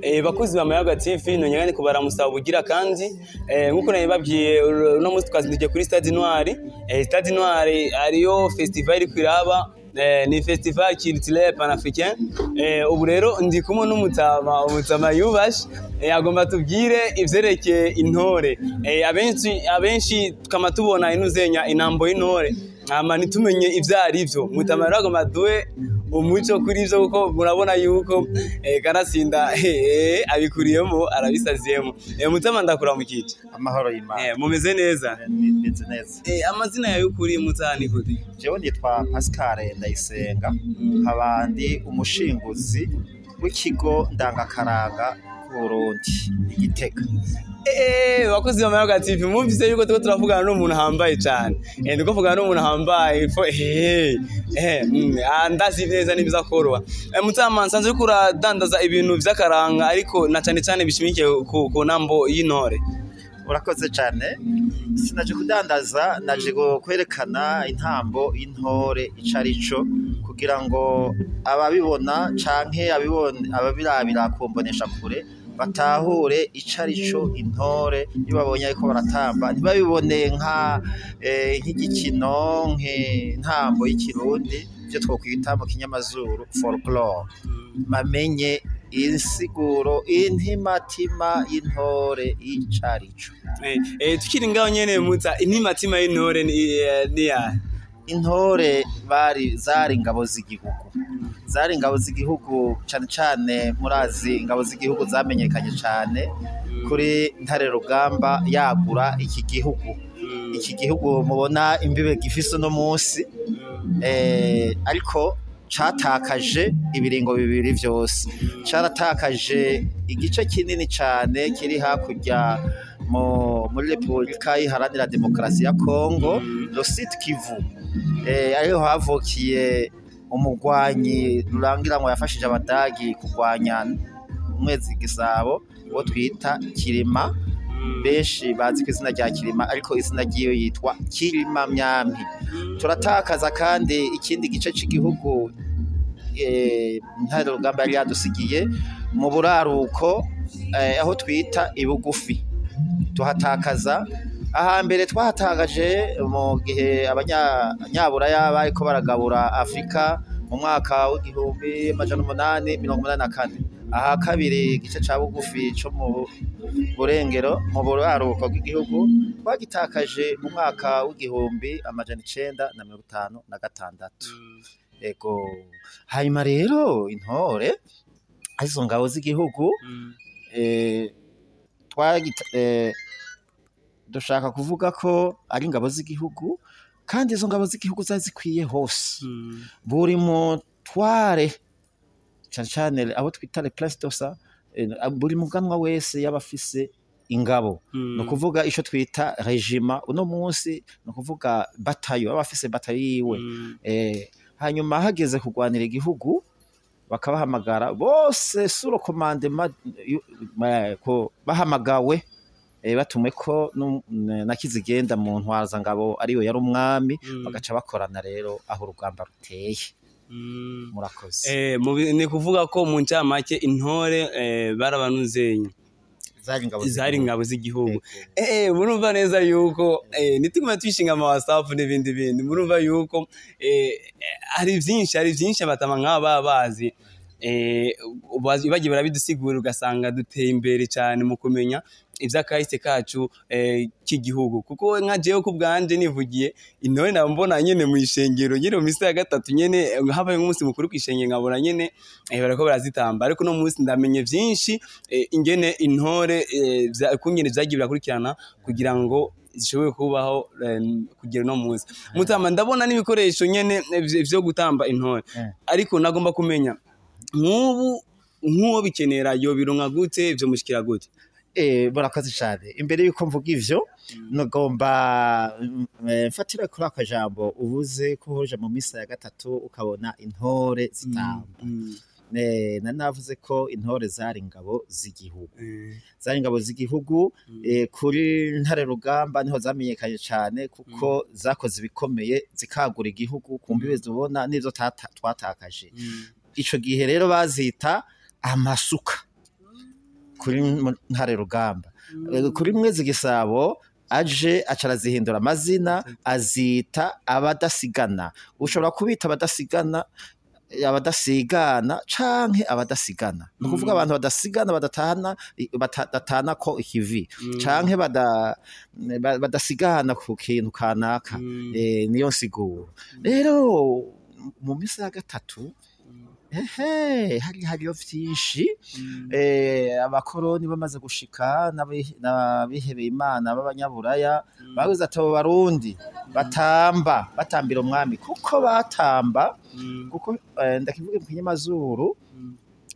Bakuzi ba Mayaga TV, nonyene kubaramusaba bugira kandi nkuko nabibabwiye, uno munsi twazindukiye kuri Stade Noir. Stade Noir ariyo festival iri kwiraba, ni festival culturelle panafricain. Ubu rero ndi kumwe n'umutama, umutama yubashe, agomba tubwire ivyerekeye intore. Abenshi tukama tubona inuzenya inambo y'intore, hama ntitumenye ivyo arivyo. Mutama rero agomba duhe umuco kuri ivyo, kuko murabona yuko karasinda abikuriyemo, arabisaziyemo. Mutama, ndakuramukije. Amahoro y'Imana. Mumeze neza? Meze neza. Amazina yawe y'ukuri, muta, ni gute? Jewe nitwa Pascal Ndayisenga, nkaba ndi umushinguzi w'ikigo ndangakaranga k'Uburundi i Gitega. Bakozi ba Mayaga TV, mumvise yuko turiko turavugana n'umuntu ahambaye cane. Ndiko mvugana n'umuntu ahambaye fo ndazi neza nibiza koroha. Mutama, nsanzwe uriko uradandaza ibintu vy'akaranga, ariko na cane cane bishimikiye ku nambo y'intore. Urakoze cane. Sinaje kudandaza, naje kwerekana intambo y'intore ico arico, kugira ngo ababibona canke ababirabira kumbonesha kure batahure ico arico intore. Iyo babonye ariko baratamba, ntibabibone nk'igikino, nk'intambo y'ikirundi, ivyo twokwita mu kinyamazuru folklore, bamenye insiguro, intimatima y'intore ico arico. Tukiri ngaho nyene, muta, intimatima y'intore ni yahe? Intore bari zari ingabo z'igihugu, zari ingabo z'igihugu cane cane. Murazi ingabo z'igihugu zamenyekanye cane kuri Ntare Rugamba yagura iki gihugu, iki gihugu mubona imbibe gifise uno munsi, ariko catakaje ibiringo bibiri vyose. Caratakaje igice kinini cane kiri hakurya muri Repubulika Iharanira Demokarasi ya Kongo, le Sud Kivu, ariho havukiye umugwanyi rurangiranwa yafashije Abadagi kurwanya Umwezi Gisabo, uwo twita Kirima. Benshi bazi ko izina rya Kirima, ariko izina ryiwe yitwa Kirima Myampi. Turatakaza kandi ikindi gice c'igihugu Ntare Rugamba yari yadusigiye mu buraruko, aho twita ibugufi. Tuhatakaza ahambere, twahatakaje mu gihe abanyaburaya bariko baragabura Afurika mu mwaka w'1884. Aha kabiri, igice ca bugufi co mu burengero, mu buraruko bw'igihugu, twagitakaje mu mwaka w'1956. Ego, hanyuma rero intore arizo ngabo z'igihugu, dushaka kuvuga ko ari ingabo z'igihugu, kandi izo ngabo z'igihugu zari zikwiye hose, buri mutware, cane cane abo twita les princes de sang, buri muganwa wese yaba afise ingabo, ni ukuvuga ico twita régiment uno munsi, ni ukuvuga batayo, aba afise batayo yiwe. Hanyuma hageze kurwanira igihugu, bakabahamagara bose sous le commandement ko bahamagawe, batumwe ko na Kizigenda mu ntwazangabo, ariwe yari umwami, bagaca bakorana rero aho urugamba ruteye. Murakoze. Ni kuvuga ko mu ncamake intore barabanuzenya Zari ingabo. Zari ingabo z'igihugu. Murumva neza yuko nituguma twishinga ama WhatsApp n'ibindi bindi, murumva yuko hari vyinshi abatama nk'aba baba bazi, bagiye barabidusigura, ugasanga duteye imbere cyane mu kumenya ivy'akahise kacu k'igihugu. Kuko nka jewe ku bwanje nivugiye, intore naba mbona nyene mu ishengero nyene mu misi ya gatatu nyene, habaye nk'umunsi mukuru kw'ishengero, nkabona nyene bariko barazitamba. Ariko no munsi ndamenye vyinshi, ingene intore kungene vyagiye birakurikirana kugira ngo zishobore kubaho kugera uno munsi. Mutama, ndabona n'ibikoresho nyene vyo gutamba intore, ariko nagomba kumenya nk'ubu nk'uwo bikenera yobironka gute? Ivyo mushikira gute? Murakoze cyane. Imbere yuko mvuga ivyo, nagomba mfatira kuri aka jambo ubuze ko hoje mu misa ya gatatu ukabona intore zitamba. Navuze ko intore zari ingabo z'igihugu, zari ingabo z'igihugu. Kuri Ntare Rugamba niho zamenyekanye cyane, kuko zakoze ibikomeye, zikagura igihugu ku mbibe zubona n'ivyo twatakaje. Ico gihe rero bazita amasuka. Kuri Ntare Rugamba, kuri Mwezi Gisabo aje aca arazihindura amazina, azita abadasigana. Ushobora kubita abadasigana, abadasigana canke abadasigana, ni ukuvuga abantu badasigana, badatana, badatana ko ikivi canke badasigana ku kintu kanaka. Niyo nsiguro. Rero mu minsi ya gatatu, ehe, hariyo vyinshi. Abakoroni bamaze gushika n'abihebeye Imana b'abanyaburaya bavuze ati abo Barundi batamba, batambira umwami, kuko batamba, kuko ndakivuga mu kinyamazuru: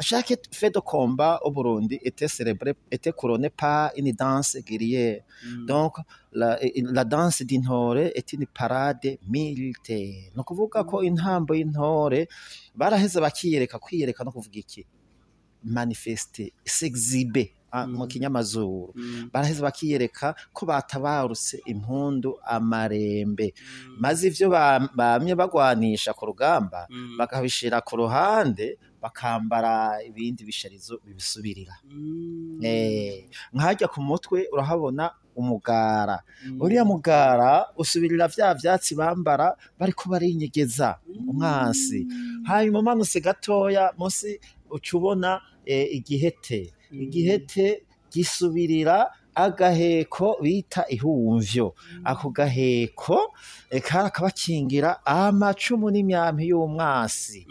chaque fait de combat au Burundi était célébré, était couronné par une danse guerrière. Donc, la danse d'intore est une parade militaire. Ni ukuvuga ko intambo y'intore baraheze bakiyereka, kwiyereka no kuvuga iki? Manifester, s'exhiber mu kinyamazuru. Baraheze bakiyereka ko batabarutse impundu amarembe, maze ivyo bamye bagwanisha ku rugamba bakabishira ku ruhande, bakambara ibindi bisharizo bibisubirira. Nkajya ku mutwe urahabona umugara. Uriya mugara usubirira vya vyatsi bambara bariko barinyegeza umwansi. Hanyuma umanutse gatoya munsi uca ubona igihete. Igihete gisubirira agaheko bita ihumvyo. Ako gaheko kari akabakingira amacumu n'imyampi y'umwasi.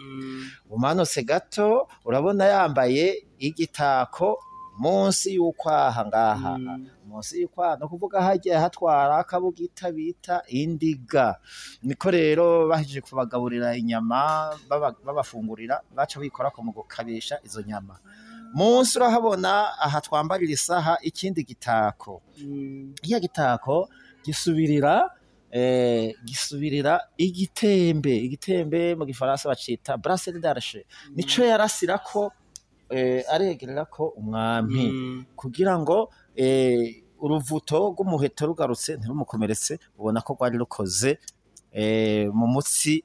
Umanutse gato urabona yambaye igitako munsi y'ukwaha ngaha, munsi y'ukwaha, no kuvuga hagiye hatwara akabugita bita indiga. Niko rero bahejeje kubagaburira inyama, babafungurira, baca bikorako mu gukabisha izo nyama. Munsi urahabona aha twambarira isaha, ikindi gitako. Iya gitako gisubirira igitembe. Igitembe mu gifaransa bacita bracelet d'archer. Nico yarasirako, aregererako umwami kugira ngo uruvuto rw'umuheto rugarutse ntirumukomeretse. Ubona ko rwari rukoze mu mutsi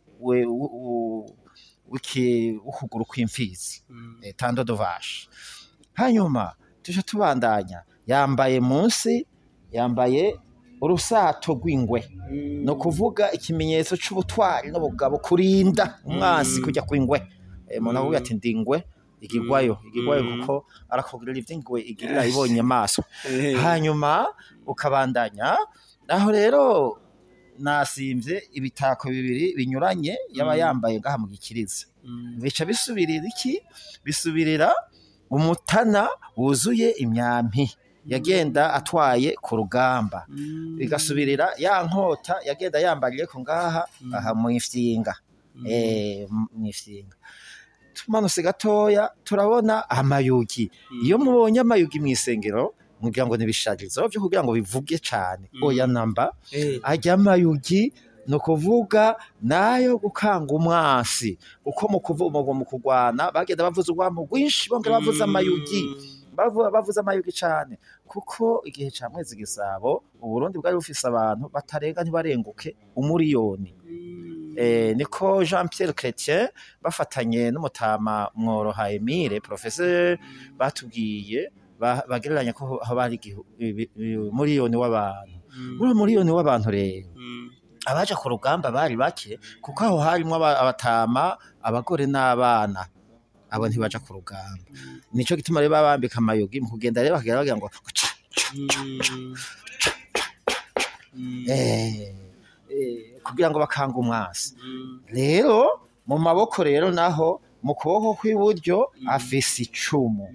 w'ukuguru kw'imfizi, tendon de vache. Hanyuma tuje tubandanya, yambaye munsi, yambaye urusato rw'ingwe, ni ukuvuga ikimenyetso c'ubutwari n'ubugabo, kurinda umwansi kujya kw'ingwe. Umuntu avuga ati ndi ingwe igigwayo, igigwayo, kuko arakugirira ivy'ingwe igirira ibonye amaso. Hanyuma ukabandanya aho rero nasimvye ibitako bibiri binyuranye yaba yambaye ngaha mu gikiriza. Bica bisubirira iki? Bisubirira umutana wuzuye imyampi yagenda atwaye ku rugamba, bigasubirira ya nkota yagenda yambariye ko ngaha aha mu ifyinga, mu ifyinga. Tumanutse gatoya turabona amayugi. Iyo mubonye amayugi mw'isengero mugira ngo nibisharizo vyo kugira ngo bivuge cane. Oya namba, arya amayugi ni ukuvuga nayo gukanga umwasi, kuko mu kugwana bagenda bavuza urwamo rwinshi, bongera bavuza amayugi, bavuza amayugi cane, kuko igihe ca Mwezi Gisabo Uburundi bwari bufise abantu batarenga, ntibarenguke umuriyoni. Niko Jean Pierre Chrétien bafatanye n'umutama Mworoha Emile professeur batubwiye, bagereranya ko haba hari muriyoni w'abantu. Muri uwo muriyoni w'abantu rero, abaja ku rugamba bari bake, kuko aho harimwo abatama, abagore n'abana. Abo ntibaja ku rugamba. Nico gituma rero babambika amayugi mu kugenda. Rero bakagenda bagira ngo ca ca ca ca ca ca, kugira ngo bakange umwasi. Rero mu maboko rero naho, mu kuboko kw'iburyo afise icumu.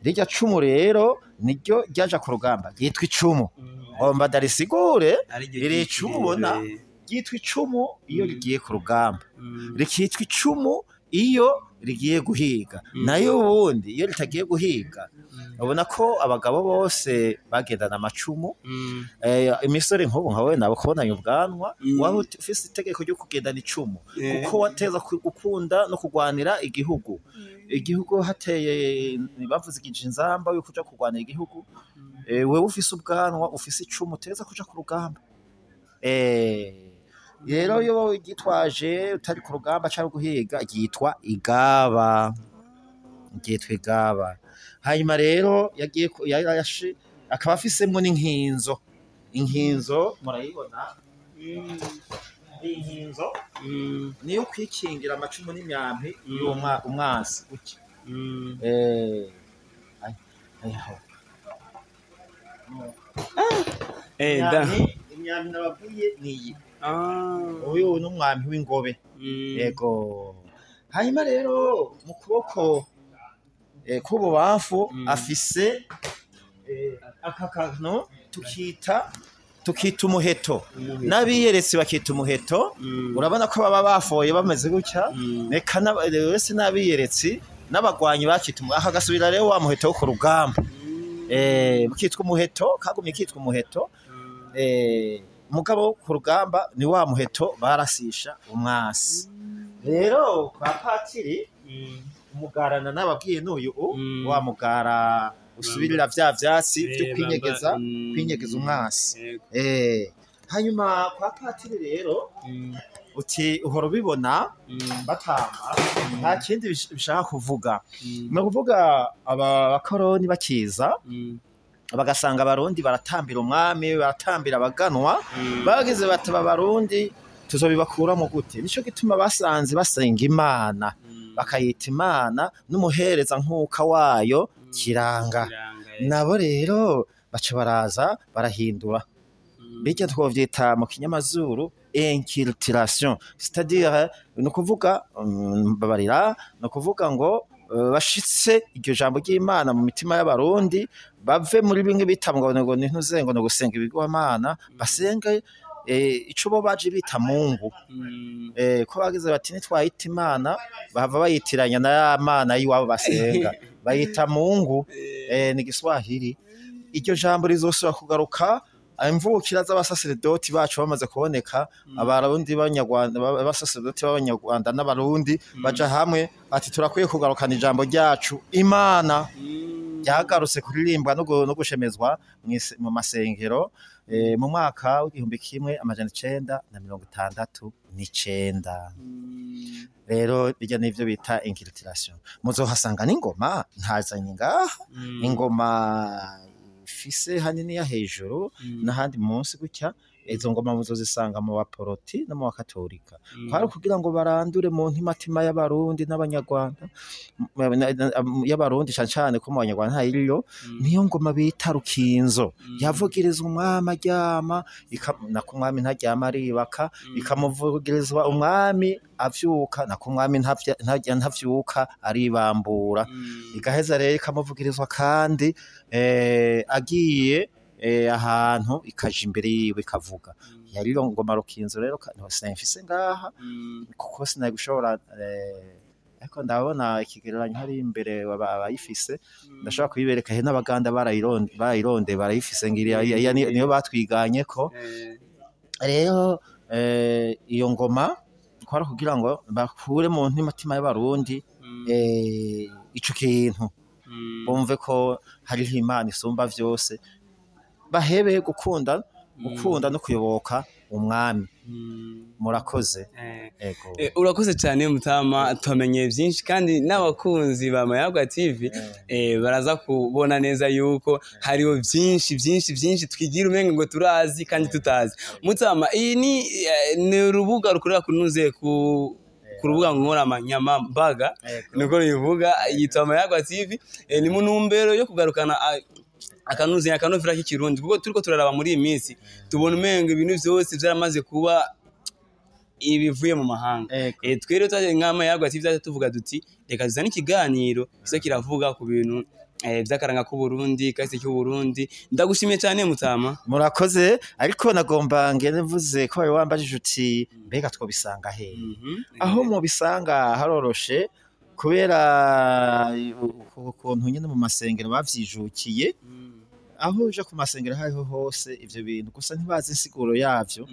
Rirya cumu rero niryo ryaja ku rugamba, ryitwa icumu. Ngomba ndarisigure. Iri cumu ubona ryitwa icumu iyo rigiye ku rugamba, rikitwa icumu iyo rigiye guhiga. Nayo ubundi iyo ritagiye guhiga, ubona ko abagabo bose bagendana amacumu. Imisore nk'ubu nkawe nabo kubonanye ubwanwa, waba ufise itegeko ryo kugendana icumu, kuko wateza gukunda no kurwanira igihugu. Igihugu hateye bavuzigije inzamba yo kuja kurwanira igihugu, wewe ufise ubwanwa, ufise icumu, uteza kuja ku rugamba. Rero iyo ryitwaje utari ku rugamba cyangwa guhiga, ryitwa igaba. Ryitwa igaba. Hanyuma rero yagiye akaba afisemwo n'inkinzo. Inkinzo murayibona, inkinzo niyo kwikingira amacumu n'imyampi y'uwo umwansi gutya. Aho. Da. Imyampi nababwiye niyi. Uyu ni umwampi w'ingobe. Yego. Hanyuma rero mu kuboko k'ububamfu afise aka kantu tukita umuheto. N'abiyeretse bakita umuheto. Urabona ko baba bafoye bameze gutya. Reka wese n'abiyeretse n'abagwanyi bakita umuheto. Aka gasubira rero wa muheto wo ku rugamba. Kitwa umuheto, kagumye kitwa umuheto. Mugabo ku rugamba ni wa muheto barasisha umwasi. Rero kwa patiri umugarana nababwiye n'uyu wa mugara usubirira vya vyatsi byo kwinyegeza, kwinyegeza umwasi. Hanyuma kwa patiri rero uti uhora ubibona batamba, nta kindi bishaka kuvuga. Ni ukuvuga abakoroni bakiza bagasanga abarundi baratambira umwami, baratambira abaganwa, bageze bataba abarundi tuzobibakuramo gute? Nico gituma basanze basenga Imana, bakayita Imana n'umuhereza nkuka wayo Kiranga. Nabo rero baca baraza barahindura. Bijya twovyita mu kinyamazuru inculturation, c'est-à-dire ni ukuvuga babarira, ni ukuvuga ngo bashitse iryo jambo ry'Imana mu mitima y'abarundi, bave muri bimwe bita ngo ngo ni ntuze ngo ni gusenga ibigwamana, basenge ico bo baje bita Mungu. Ko bagize bati nitwayita Imana, bahava bayitiranya na ya Mana y'iwabo basenga, bayita Mungu. Ni Giswahili. Iryo jambo rizosubira kugaruka imvukira z'abasaseredoti bacu bamaze kuboneka, abarundi b'abanyarwanda, abasaseredoti b'abanyarwanda n'abarundi baja hamwe bati turakwiye kugarukana ijambo ryacu Imana. Ryagarutse kuririmbwa no gushemezwa mu masengero mu mwaka w'1969. Rero bijya n'ivyo bita inculturation. Muzohasanga n'ingoma ntazanye ngaha, ingoma ifise hanini ya hejuru n'ahandi munsi gutya. Izo ngoma muzozisanga mu baporoti no mu bakatolika. Kwari kugira ngo barandure mu ntimatima y'abarundi n'abanyarwanda, y'abarundi cane cane ko mu banyarwanda ntayiriyo. Niyo ngoma bita rukinzo, yavugirizwa umwami aryama, nako umwami ntaryama aribaka, ikamuvugirizwa umwami avyuka, nako umwami ntavyuka aribambura. Igaheza rero ikamuvugirizwa kandi agiye ahantu ikaja imbere yiwe ikavuga. Yari ngoma rukinzo rero simfise ngaha kuko sinari gushobora, ariko ndabona ikigereranyo hari imbere abayifise, ndashobora kuyibereka. He n'abaganda barayironde barayifise, ngiriya niyo batwiganye ko. Rero iyo ngoma kwari kugira ngo bakure mu ntimatima y'abarundi ico kintu, bumve ko hariho Imana isumba vyose, bahebe gukunda no kuyoboka umwami. Murakoze. Ego. Urakoze cyane mutama, twamenye byinshi kandi n'abakunzi ba Mayagwa TV baraza kubona neza yuko hariho byinshi byinshi byinshi twigira umenga ngo turazi kandi tutazi. Mutama, iyi ni urubuga rukorera kunuze ku rubuga nkoranyambaga, niko bivuga, yitwa Mayagwa TV. Ni mu ntumbero yo kugarukana akanuzi akanovera k'ikirundi, kuko turiko turaraba muri iyi minsi tubona umenga ibintu vyose vyaramaze kuba ibivuye mu mahanga. Twe rero twaje nka Mayagwa TV twaje tuvuga duti reka tuzane ikiganiro kiza kiravuga ku bintu vy'akaranga k'Uburundi, kahise k'Uburundi. Ndagushimiye cyane mutama. Murakoze, ariko nagomba ngende mvuze ko wari wambajije uti mbega twobisanga hehe? Aho mubisanga haroroshe, kubera ukuntu nyene mu masengero bavyijukiye. Aho uja ku masengero hariho hose ivyo bintu, gusa ntibazi insiguro yavyo.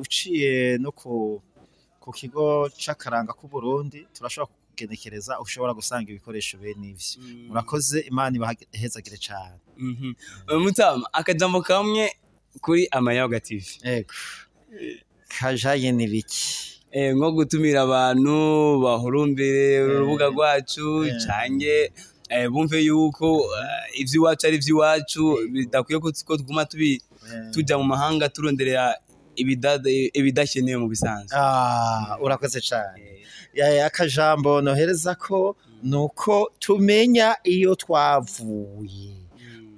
Uciye no ku kigo c'akaranga k'Uburundi turashobora kugenekereza, ushobora gusanga ibikoresho bene ivyo. Murakoze, Imana ibahezagire cane. Mutama, akajambo kamwe kuri Amayaga TV. Ego. Kajaye n'ibiki? Nko gutumira abantu bahurumbire urubuga rwacu, canke bumve yuko ivy'iwacu ari ivy'iwacu, bidakwiye ko tuguma tuja mu mahanga turonderera ibidakenewe mu bisanzwe. Urakoze cyane. Akajambo nohereza ko nuko tumenya iyo twavuye,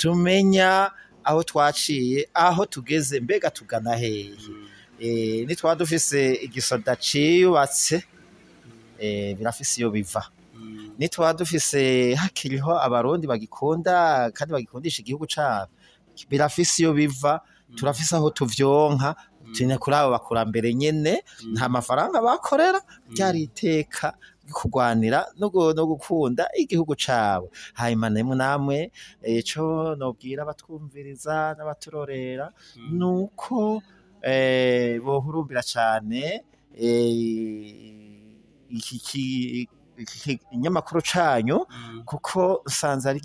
tumenya aho twaciye, aho tugeze, mbega tugana hehe. Nitwaba dufise igisoda ciyubatse, birafise iyo biva. Nitwaba dufise hakiriho Abarundi bagikunda kandi bagikundisha igihugu cabo, birafise iyo biva. Turafise aho tuvyonka tune kuri abo bakurambere nyene. Nta mafaranga bakorera, ryari iteka kurwanira no gukunda igihugu cabo. Hanyuma nemwe namwe, ico nobwira abatwumviriza n'abaturorera nuko bohurumbira cane iki kinyamakuru canyu, kuko nsanze ari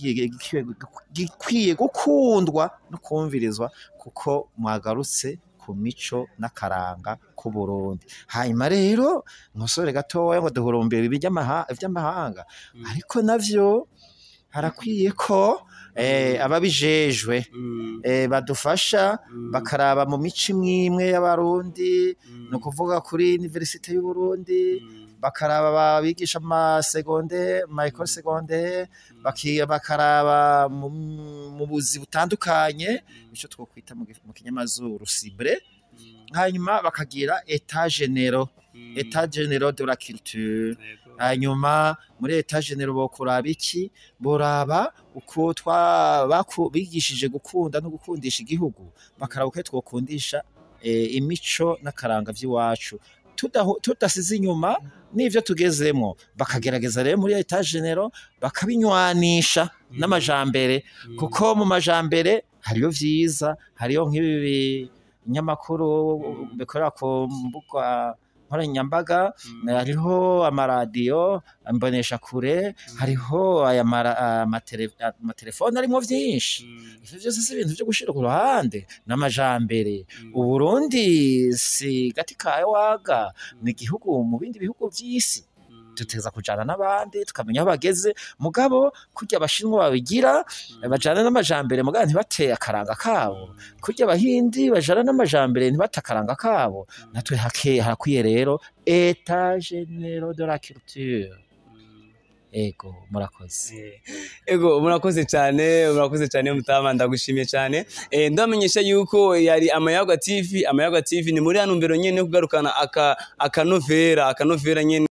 gikwiye gukundwa no kumvirizwa, kuko mwagarutse ku mico n'akaranga k'u Burundi. Hanyuma rero nkosore gatoya ngo duhurumbire ivy'amahanga, ariko navyo harakwiye ko ababijejwe badufasha, bakaraba mu mico imwe imwe y'Abarundi, ni ukuvuga kuri Université y'u Burundi, bakaraba abigisha ama secondaire, ama école secondaire, bakaraba mu buzi butandukanye, ico twokwita mu kinyamazuru cible, hanyuma bakagira état généraux, état généraux de la culture. Hanyuma muri état généraux bokuraba iki? Boraba uko bigishije gukunda no gukundisha igihugu, bakaraba uko twokundisha imico n'akaranga vy'iwacu, tudasize inyuma n'ivyo tugezemwo. Bakagerageza rero muri état généraux bakabinywanisha n'amajambere, kuko mu majambere hariyo vyiza, hariyo nk'ibi binyamakuru bikorera ku mbuga nkoranyambaga, hariho amaradiyo, mboneshakure, hariho aya amatelefone arimwo vyinshi. Ivyo vyose si ibintu vyo gushira ku ruhande, n'amajambere. Uburundi si gati kawe waga, ni igihugu mu bindi bihugu vy'isi. Duteza kujana n'abandi, tukamenya aho bageze. Mugabo kurya Abashinwa babigira, bajana n'amajambere mugabo ntibateye akaranga kabo, kurya Abahindi bajana n'amajambere ntibate akaranga kabo, natwe harakwiye rero état général de la culture. Ego, murakoze. Ego, murakoze cyane, murakoze cyane mutama, ndagushimiye cyane. Ndamenyesha yuko yari Amayagwa TV. Amayagwa TV ni muri ya ntumbero nyene yo kugarukana akanovera, akanovera nyene.